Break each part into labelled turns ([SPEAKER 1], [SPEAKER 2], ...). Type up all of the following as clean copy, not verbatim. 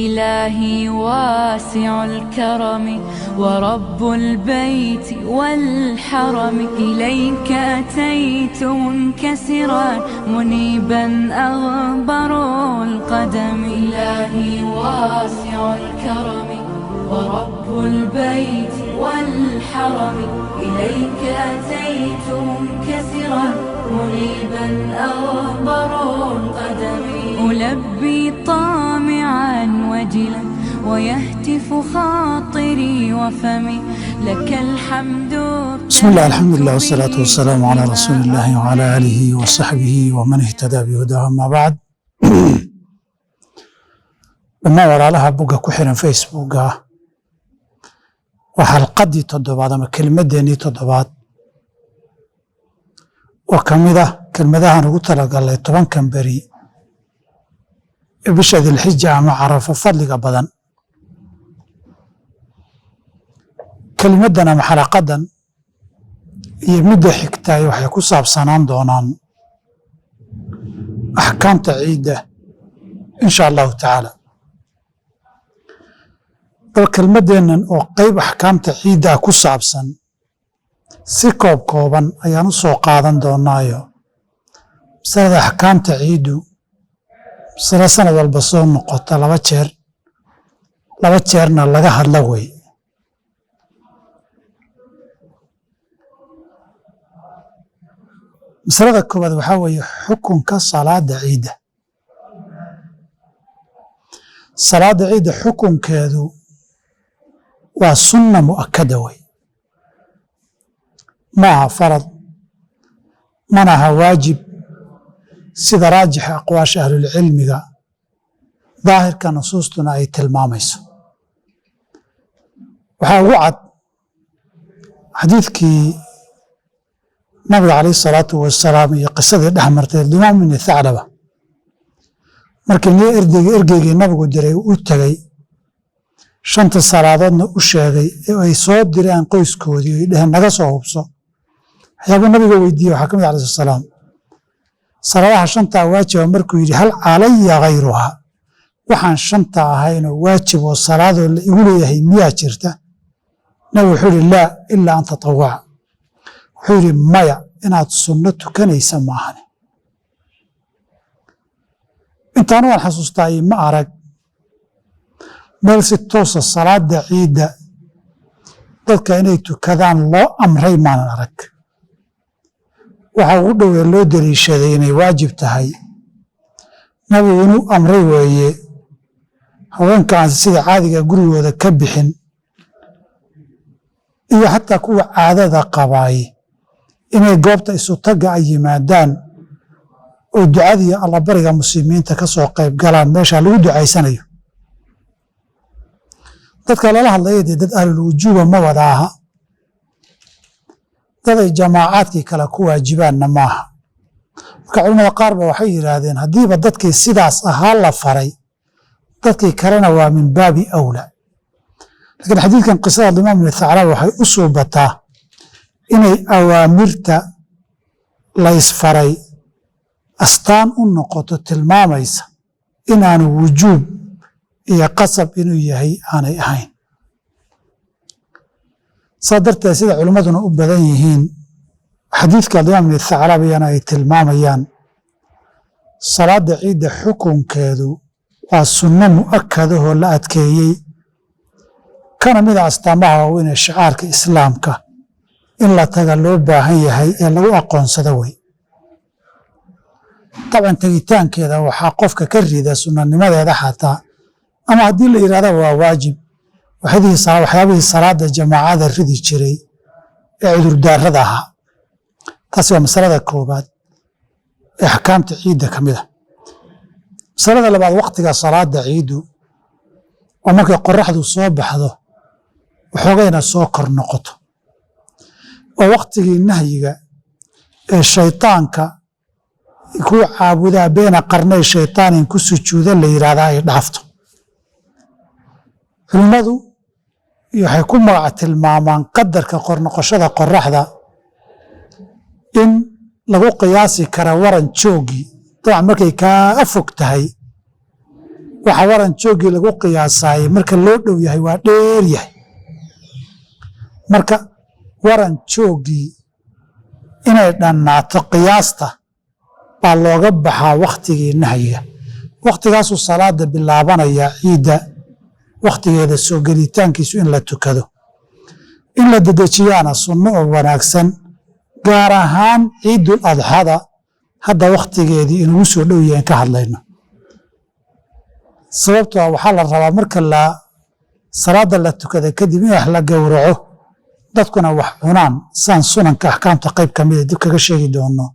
[SPEAKER 1] إلهي واسع الكرم ورب البيت والحرم، إليك أتيت منكسرا منيبا أغبر القدم. إلهي واسع الكرم ورب البيت والحرم، إليك أتيت منكسرا منيبا أغبر القدم. ألبي طامعا وجلا ويهتف خاطري وفمي، لك الحمد.
[SPEAKER 2] بسم الله، الحمد لله، والصلاة والسلام على رسول الله وعلى آله وصحبه ومن اهتدى بهداه، أما بعد. Dhammaan walaalaha bogga ku xiran Facebooka, waa xalqaddii toddobaad ama kelmaddeenii toddobaad oo ka mid ah kelmadahan ugu talagalnay 10kan beri ee bisha Dilxija ama Carafo fadliga badan. Kelimaddan ama xalaqaddan iyo midda xigtaay waxay ku saabsanaan doonaan axkaamta ciidda, insha Allahu tacaala. Bal kelmaddeennan oo qayb axkaamta ciidda ah ku saabsan si koob kooban ayaan u soo qaadan doonaayo. Masalada axkaamta ciiddu masale sanad walba soo noqota, laba jeer, laba jeerna laga hadla wey. Masalada koowaad waxaa weeye xukunka salaada ciidda. Salaada ciidda xukunkeedu waa sunna mu'akada wey, ma aha farad, mana aha waajib, sida raajixa aqwaasha ahlulcilmiga, daahirka nusuustuna ay tilmaamayso. Waxaa ugu cad xadiidkii nabiga calayhi salaatu wasalaam iyo qisadii dhex martay Dimaam ibni Thaclaba, markii nin ergeygii nabigu diray u tegey, shanta salaadoodna u sheegay ee ay soo direen qoyskoodii, ay dheheen naga soo hubso. Waxyaabuu nabiga weydiiyey waxaa ka mid alayhi salaam salaadaha shantaa waajiba. Markuu yidhi hal calaya ghayruhaa, waxaan shanta ahaynoo waajib oo salaadoo la igu leeyahay miyaa jirta? Nabigu wuxuu yidhi laa, ilaa an tatawaca. Wuxuu yidhi maya, inaad sunno tukanaysa maahane. Intaanu waan xasuustaa ma arag meel si toosa salaada ciidda dadka inay tukadaan loo amray, maanan arag. Waxa ugu dhowee loo daliishaday inay waajib tahay nabigu inuu amray weeye haweenka aan sida caadiga gurigooda ka bixin iyo xataa kuwa caadada qabaay inay goobta isutagga ay yimaadaan oo ducadiiyo allabariga muslimiinta ka soo qayb galaan meesha lagu ducaysanayo. Dadka lala hadlaya dee dad ahlul wujuuba ma wada aha, daday jamaacaadkii kale ku waajibaanna maaha. Marka culamada qaar ba waxay yidhaahdeen haddiiba dadkii sidaas ahaa la faray, dadkii kalena waa min baabi awla. Laakiin xadiidkan qisada Dimaam ibni Thaclaba waxay u suubataa inay awaamirta la isfaray astaan u noqoto tilmaamaysa inaanu wujuub iyo qasab inuu yahay aanay ahayn. Saa darteed, sida culimmaduna u badan yihiin, xadiidka Dimaam ibni Thaclabayana ay tilmaamayaan, salaada ciidda xukunkeedu waa sunno mu'akadahoo la adkeeyey, kana mida astaamaha waaweyn ee shicaarka islaamka in la taga loo baahan yahay ee lagu aqoonsado wey. Dabcan tegitaankeeda waxaa qofka ka rida sunanimadeeda xataa, ama haddii la yidhahda waa waajib, waxyaabihii salaada jamaacada ridi jiray ee cudurdaarada ahaa. Taasi waa masalada koobaad ee axkaamta ciidda ka mid a. Masalada labaad, waktiga salaada ciiddu waa markay qoraxdu soo baxdo waxoogayna soo kor noqoto, waa waktigii nahyiga ee shaytaanka ku caabudaa beena qarnay shaytaanin ku sujuuda la yidhaahdaa ay dhaafto. Culimmadu waxay ku magac tilmaamaan qadarka qornoqoshada qoraxda in lagu qiyaasi kara waran jooggii. Dabcan markay kaa fog tahay Waxa waran jooggii lagu qiyaasaayey marka loo dhow yahay waa dheer yahay. Marka waran jooggii inay dhannaato qiyaasta baa looga baxaa wakhtigii nahyiga. Wakhtigaasuu salaada bilaabanayaa ciidda wakhtigeeda soo gelitaankiisu in la tukado, in la dedejiyaana sunno oo wanaagsan, gaar ahaan ciidul adxada hadda wakhtigeedii inugu soo dhow yahay ka hadlayno. Sababtoo waxaa la rabaa marka la salaada la tukada kadib in wax la gowraco, dadkuna wax cunaan, saan sunanka axkaamta qayb ka mida dib kaga sheegi doono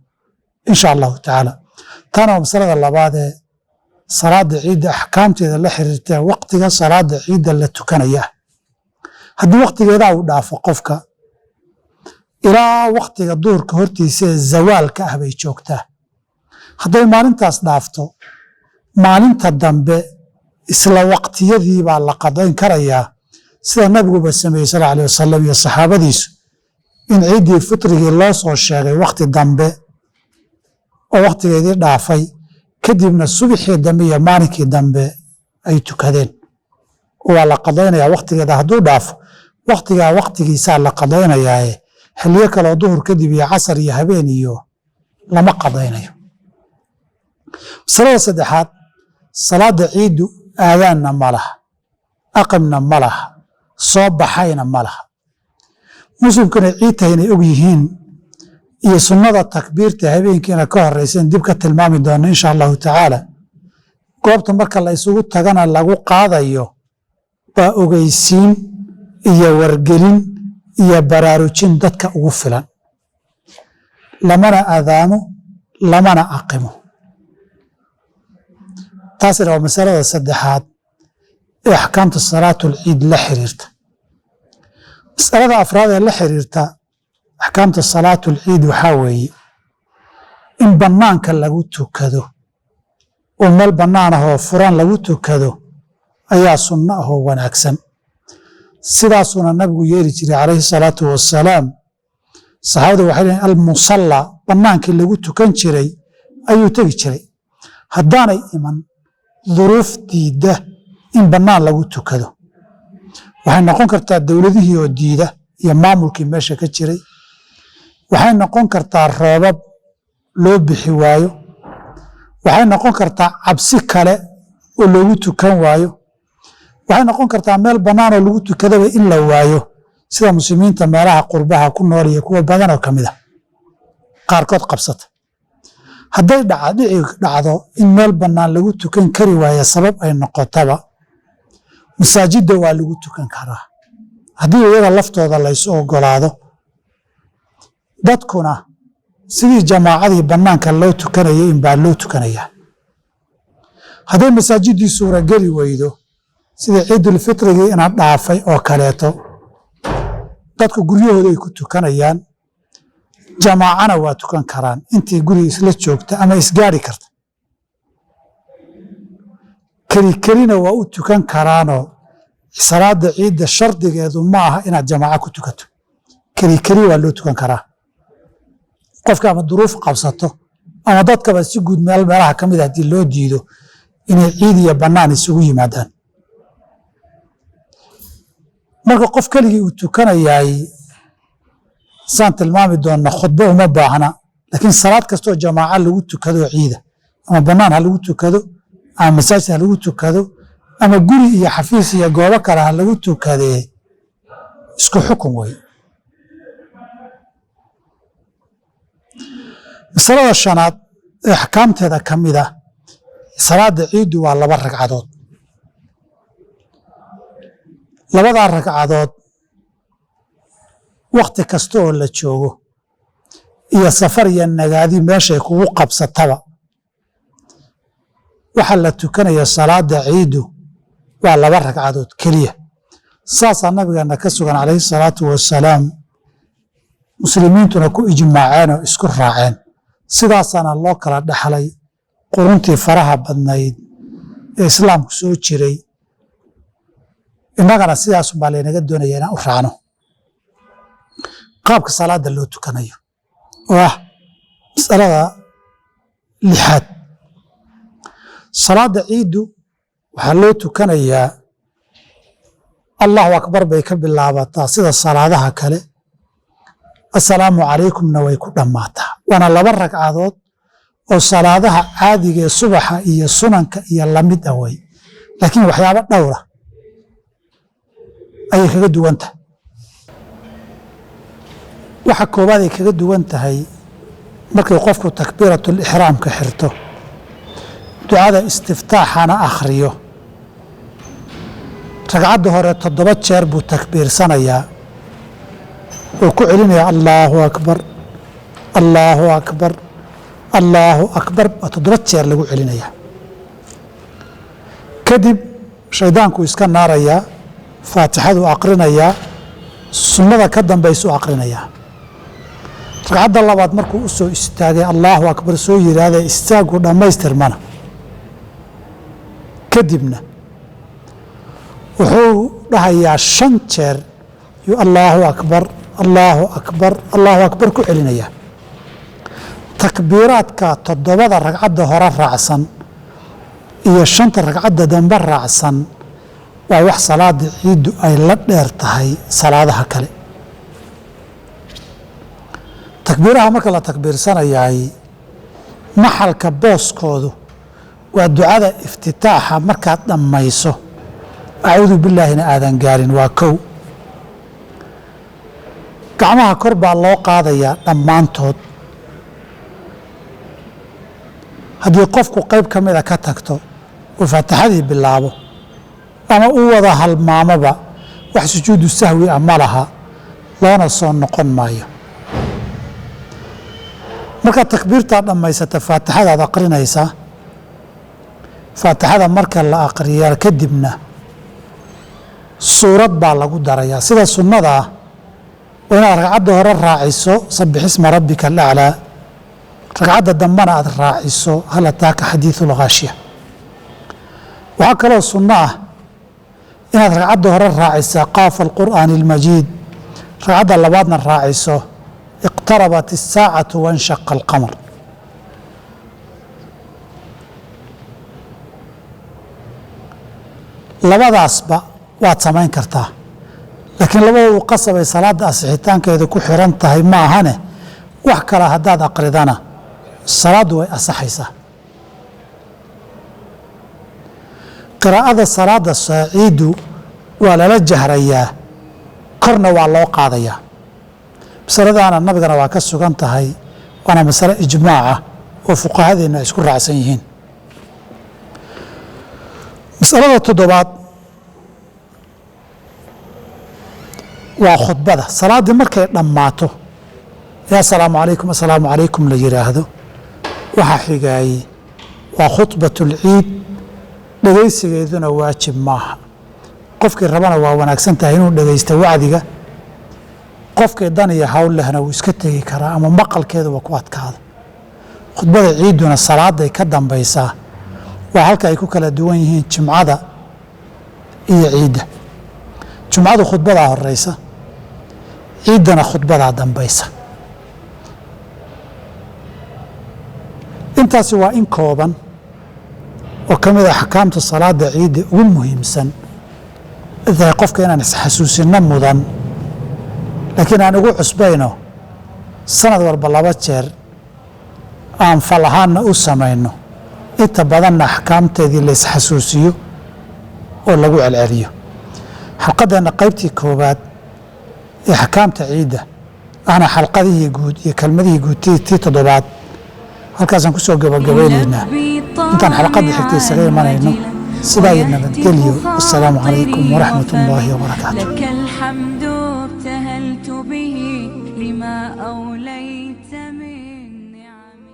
[SPEAKER 2] insha allahu tacaala. Taana waa masalada labaad ee salaada ciidda axkaamteeda la xiriirta, waqtiga salaada ciidda la tukanaya. Haddii waqtigeedaa uu dhaafo qofka, ilaa waqtiga duhurka hortiisa ee zawaalka ah bay joogtaa. Hadday maalintaas dhaafto, maalinta dambe isla waqtiyadii baa la qadayn karayaa, sida nabiguba sameeyey sal alih wasalam iyo saxaabadiisu, in ciiddii fitrigii loo soo sheegay wakhti dambe oo wakhtigeedii dhaafay, kadibna subaxii dambe iyo maalinkii dambe ay tukadeen. Waa la qadaynayaa wakhtigeeda hadduu dhaafo, wakhtigaa wakhtigiisaa la qadaynayaaye, xilliyo kaleo duhur kadib iyo casar iyo habeen iyo lama qadaynayo. Masalada saddexaad, salaada ciiddu aadaanna ma laha, aqimna ma laha, soo baxayna ma laha. Muslimkuna ciid tahay inay og yihiin iyo sunnada takbiirta habeenkiina ka horeysan dib ka tilmaami doono insha allahu tacaala. Goobta marka la isugu tagana lagu qaadayo baa ogeysiin iyo wargelin iyo baraarujin dadka ugu filan. Lamana aadaamo, lamana aqimo. Taasina waa masalada saddexaad ee axkaamta salaatul ciid la xiriirta. Masalada afraad ee la xiriirta axkaamta salaatul ciid waxaa weeye in bannaanka lagu tukado oo meel bannaan ah oo furan lagu tukado ayaa sunno ah oo wanaagsan. Sidaasuuna nabigu yeeli jiray calayhi salaatu wasalaam. Saxaabadu waxay leeyiin almusalla, bannaankii lagu tukan jiray ayuu tegi jiray. Haddaanay iman duruuf diidda in bannaan lagu tukado, waxay noqon kartaa dowladihii oo diida iyo maamulkii meesha ka jiray, waxay noqon kartaa roobab loo bixi waayo, waxay noqon kartaa cabsi kale oo loogu tukan waayo, waxay noqon kartaa meel bannaan oo lagu tukadaba in la waayo, sida muslimiinta meelaha qurbaha ku nool iyo kuwa badan oo ka mid a qaarkood qabsata. Hadday dhici dhacdo in meel bannaan lagu tukan kari waayo, sabab ay noqotaba, masaajidda waa lagu tukan karaa haddii iyaga laftooda laysu ogolaado. Dadkuna sidii jamaacadii bannaanka loo tukanayay inbaa loo tukanayaa. Hadday masaajiddii suurageli weydo, sida ciidulfitrigii ina dhaafay oo kaleeto, dadku guryahooda ay ku tukanayaan, jamaacana waa tukan karaan intii guriga isla joogta ama isgaari karta. Keli kelina waa u tukan karaanoo salaada ciidda shardigeedu ma aha inaad jamaaco ku tukato, keli keli waa loo tukan karaa. Qofka ama duruuf qabsato ama dadkaba si guud meel meelaha ka mid a haddii loo diido inay ciid iyo bannaan isugu yimaadaan. Marka qof keligii uu tukanayaay, saan tilmaami doonna, khudbo uma baahna, laakiin salaad kastoo jamaaco lagu tukado ciida, ama bannaan ha lagu tukado, ama masaajid ha lagu tukado, ama guri iyo xafiis iyo goobo kale ha lagu tukadee, isku xukun wey. Masalada shanaad ee axkaamteeda ka mid ah salaada ciiddu waa 2 ragcadood. Labadaa ragcadood wakhti kasta oo la joogo iyo safar iyo nagaadi meeshay kugu qabsataba, waxaa la tukanaya salaada ciiddu waa 2 ragcadood keliya. Saasaa nabigeena ka sugan calayhi salaatu wasalaam, muslimiintuna ku ijmaaceen oo isku raaceen. Sidaasaana loo kala dhaxlay quruntii faraha badnayd ee islaamku soo jiray. Innagana sidaasunbaa laynaga doonaya inaan u raacno qaabka salaada loo tukanayo, oo ah masalada lixaad. Salaada ciiddu Waxaa loo tukanayaa Allahu akbar bay ka bilaabataa sida salaadaha kale, assalaamu calaykumna way ku dhammaataa. Waana laba ragcadood oo salaadaha caadiga ee subaxa iyo sunanka iyo lamid ah way, laakiin waxyaabo dhowra ayay kaga duwan tahay. Waxa koowaad ay kaga duwan tahay, markay qofku takbiiratul ixraamka xirto, ducada istiftaaxana akhriyo, ragcadda hore 7 jeer buu takbiirsanayaa oo ku celinaya Allaahu akbar, Allaahu akbar, Allaahu akbar, waa 7 jeer lagu celinayaa. Kadib shaydaanku iska naarayaa, faatixadu aqrinayaa, sunnada ka dambaysu aqrinayaa. Ragcadda labaad markuu u soo istaagay Allaahu akbar soo yidhaahda, istaaggu dhammaystirmana, kadibna wuxuu dhahayaa 5 jeer yuu Allaahu akbar, Allaahu akbar, Allaahu akbar ku celinayaa. Takbiiraadka 7 ragcadda hore raacsan iyo 5 ragcadda dambe raacsan waa wax salaada ciiddu ay la dheer tahay salaadaha kale. Takbiiraha marka la takbiirsanayaay, maxalka booskoodu waa ducada iftitaaxa markaad dhammayso, acuudu billaahina aadan gaarin, waa kow. Gacmaha kor baa loo qaadayaa dhammaantood. Haddii qofku qayb ka mida ka tagto oo faatixadii bilaabo ama u wada halmaamoba, wax sujuudu sahwi ah ma laha, loona soo noqon maayo. Markaad takbiirtaa dhammaysata, faatixadaad aqrinaysaa. Faatixada marka la aqriyaa kadibna suurad baa lagu darayaa sida sunnada ah. Waa inaad ragcadda hore raaciso sabbix isma rabbika alaclaa, ragcadda dambena aad raaciso hal ataaka xadiidu lghaashiya. Waxaa kaloo sunno ah inaad ragcadda hore raacisaa qaafa alqur'aani almajiid, ragcadda labaadna raaciso iqtarabat asaacatu wanshaqa alqamar. Labadaasba waad samayn kartaa, laakiin labadoodu qasabay salaadda asixitaankeeda ku xiran tahay ma ahane, wax kale haddaad aqridana salaaddu way asaxaysaa. Qiraa'ada salaada saaciidu waa lala jahrayaa, korna waa loo qaadayaa. Masaladaana nabigana waa ka sugan tahay, waana masale ijmaac ah oo fuqahadeenna ay isku raacsan yihiin. Masalada toddobaad waa khudbada. Salaaddii markay dhammaato ee assalaamu calaykum assalaamu calaykum la yidhaahdo, waxaa xigaayey waa khudbatulciid. Dhegaysigeeduna waajib maaha. Qofkii rabana waa wanaagsan tahay inuu dhegaysto wacdiga, qofkii dan iyo hawl lehna wuu iska tegi karaa ama maqalkeeduba ku adkaado. Khudbada ciidduna salaaday ka dambaysaa, waa halka ay ku kala duwan yihiin jimcada iyo ciidda. Jumcadu khudbadaa horeysa, ciiddana khudbadaa dambaysa. Intaasi waa in kooban oo ka mid ah axkaamta salaada ciidda ugu muhiimsan tahay qofka inaan isxasuusinno mudan, laakiin aan ugu cusbayno sanad walba 2 jeer aan fal ahaanna u samayno, inta badanna axkaamteedii la isxasuusiyo oo lagu celceliyo. Xalqadeenna qaybtii koowaad ee axkaamta ciidda ahna xalqadihii guud iyo kelmadihii guud tii toddobaad halkaasaan kusoo gabagabaynaynaa. Intaan xalqadda xigta isaga imanayno, sidaa iyo nabadgelyo. Wassalaamu calaykum waraxmat ullaahi wabarakaatu.
[SPEAKER 1] لك الحمد ابتهلت به لما أوليت من